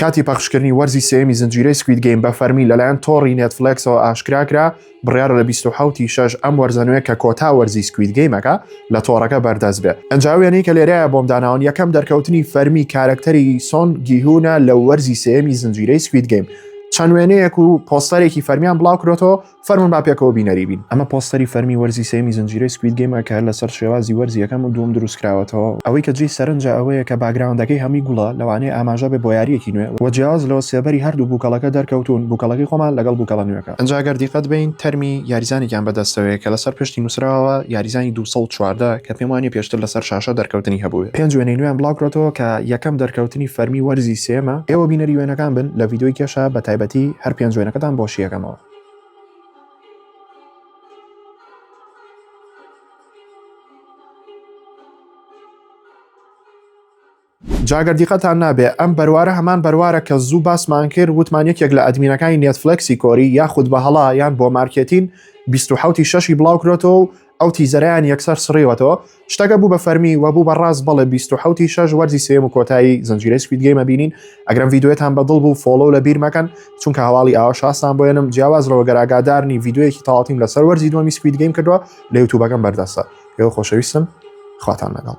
کاتی پەخشکردنی وەرزی سێیەمی زنجیرەی Squid Game بە فەرمی لەلایەن تۆڕی نێتفلێکسەوە ئاشکرا کرا، بڕیارە لە 27 ی شەش ئەم وەرزە نوێ کە کۆتا وەرزی Squid Game ەکە لە تۆڕەکە بەردەست بێ. ئەنجا ئەو وێنەی کە لێرەیە بۆم داناون یەکەم دەرکەوتنی فەرمی کارەکتەری سۆن گیهونە لە وەرزی سێیەمی زنجیرەی Squid Game. چەند وێنەیەک و پۆستەرێکی فەرمیان بڵاو کرۆتەوە، فەرموون با پێکەوە بینەری بین. ئەمە پۆستەری فەرمی وەرزی سێیەمی زنجیرەی Squid Game ە کە هەر لەسەر شێوازی وەرزی یەکەم و دووەم دروست کراوەتەوە. ئەوەی کە جێی سەرنجە ئەوەیە کە background ەکەی هەمووی گوڵە، لەوانەیە ئاماژە بێ بۆ یارییەکی نوێ، وە جیاواز لەوە سێبەری هەردوو بووکەڵەکە دەرکەوتوون، بووکەڵەکەی خۆمان لەگەڵ بووکەڵە نوێکە. ئنجا گەر دیقەت بەین تەرمی یاریزانێکیان بەدەستەوەیە کە لەسەر پشتی نووسراوە یاریزانی 214 کە پێم وانیە پێشتر لەسەر شاشە دەرکەوتنی هەبووبێ. پێنج وێنەی نوێیان بڵاوکرۆتەوە کە یەکەم دەرکەوتنی فەرمی وەرزی سێیەمە، ئێوە بینەری وێنەکان بن لە ڤیدیۆی کێشە بە تایبەتی هەر پێنج وێنەکەتان بۆ شیەکەمەوە. جا گەر دیقەتان نابێ ئەم بەروارە هەمان بەروارە کە زوو باسمان کرد وتمان یەکێک لە admin ەکانی نێتفلێکسی کۆری یاخود بە هەڵا یان بۆ مارکێتین 27 شەشی بڵاو کرۆتەوە و ئەو teaser ەیان یەکسەر سڕیوەتەوە شتەکە بوو بە فەرمی و بوو بە ڕاست بەڵێ 27 شەش وەرزی سێیەم و کۆتایی زنجیرەی Squid Game بینین ئەگەرم ڤیدیۆتان بەدڵ بوو follow لە بیر مەکەن چونکە هەواڵی ئاوا شاستان بۆێنم جیاواز لەوە گەر ئاگادارنی ڤیدیۆیەکی تەواوتیم لەسەر وەرزی دووەمی Squid Game کردووە لە یوتیوبەکەم بەردەستە ئێوە خۆشەویستم خواتان لەگەڵ.